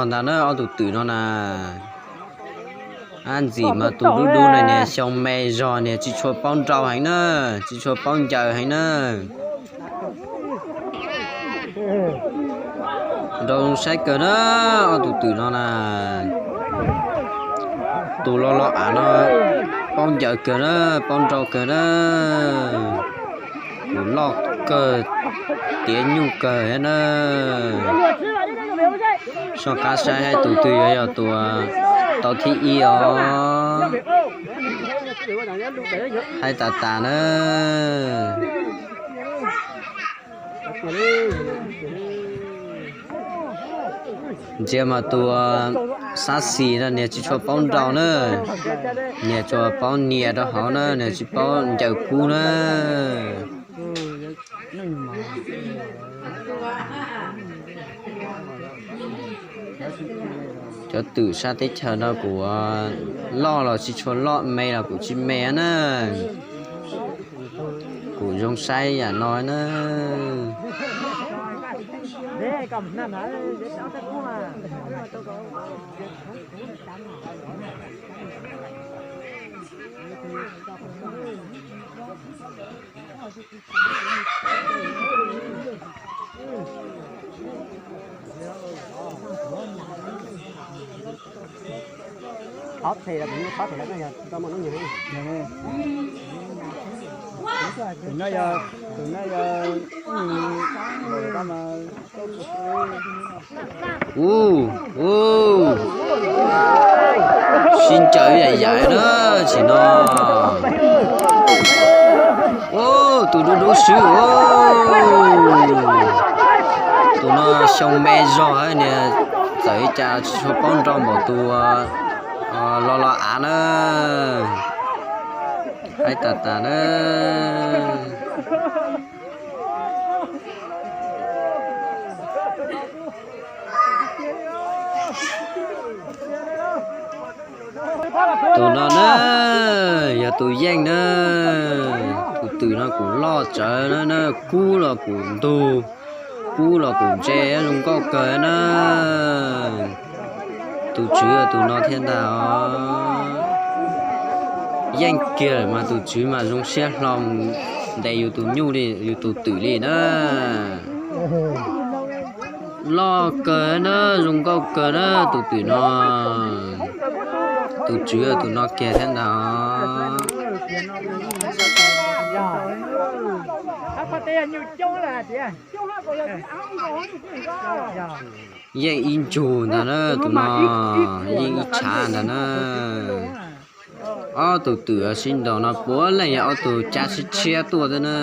Ntag na, ob tug twm no na, ab ntxim mas tus dub dub no niag xyoo me zog, niag tsis tshua paub nrau heev na, tsis tshua paub ncaws heev na. Nrau zoo saib kawg na, ob tug twm no na, tus los los av no paub ncaws kawg na, paub nrau kawg na. Tus loj kawg, tiav nyuj kawg na. Soj qab saib hais tus twg yuav yog tus tau thib ib os. Haib tas tas na. Ntsia mas tus xab xis no niag tsis tshua paub nrau na, niag tsuas paub nias rau hauv na, niag tsis paub ncaws kub na. Cov twm sab teb chaws no kuv loj los tsis tshua loj, me los kuv tsis me na. Kuv zoo saib yam no na. Tus no yog, tus no yog, ub, ub, sib ncaws yam yam na, tsis no. Ub, tus dub dub swb. Tus no xyoo me zog niag, txawm li cas tsis tshua paub nrau npaum tus los los av na. Haib tas tas na. Tus no na, yog tus yeej na. Tus twm no kuv loj tsawv na, kub los kuv ntug, kub los kuv ntse, zoo nkauj kawg na. Tus tswv tus no thiab ntag os. Yeej kiag lawm mas tus tswv mas zoo siab hlo mus ntes yus tus nyuj li, yus tus twm li na. Loj kawg na, zoo nkauj kawg na tus twm no. Tus tswv tus no kiag thiab ntag. Yeej ib ntsug ntag na, tus no yeej ib tshav ntag na. Ob tug twm sib ntaus no puav leej yog ob tug cab sib tshiab tuaj xwb na.